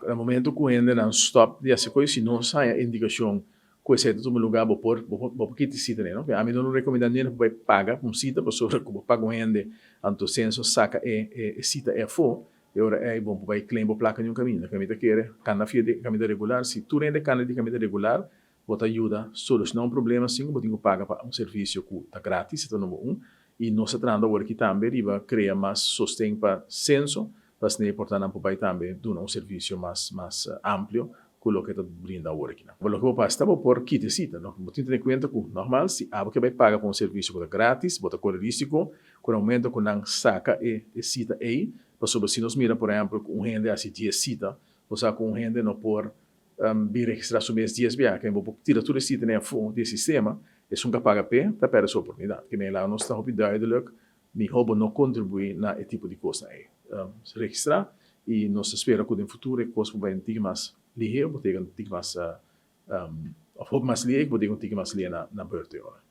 Na momento ku hendenan stòp di hasi kos, si nos haña indikashon ku esei ta tuma lugá, bo por bo por kita e sita no. Ami no lo rekomendá niende pa bai paga pa un sita pasobra ku bo paga un hende anto Censo saka e e sita ei afó, e ora ei bo por bai claim bo plaka niun kaminda. Kaminda ta kere kanda via di kaminda regular. Si tur hende kanda di kaminda regular, bo ta yuda solushoná un problema sin ku bo tin ku paga pa un servisio ku ta gratis, e ta number un. I nos ta trahando awor aki tambe riba krea mas sosten pa Censo pa asina e por ta nan por bai tambe duna un servisio mas mas amplio ku loke ta brinda awor aki nan. Loke bo pasa ta bo por kita e sita, no? Bo tin tene kuenta ku nògmals si abo ke bai paga pa un servisio ku ta gratis, bo ta kore risiko ku na momento ku nan saka e e sita ei, pasobra si nos mira por ehèmpel ku un hende hasi dies sita, bo sa ku un hende no por bin registrá su mes dies biaha, ke bo por tira tur e sitanan afó di e sistema, esun ku a paga p'e ta pèrdè su oportunidat. Ke mei nos ta hopi duidelijk, mihó bo no kontribuí na e tipo di kosnan ei. Registrá i nos ta spera ku den futuro e kos por bai un tiki mas lihé, por tega un tiki mas, òf hopi mas lihé i por tega un tiki mas lihé na beurt e ora.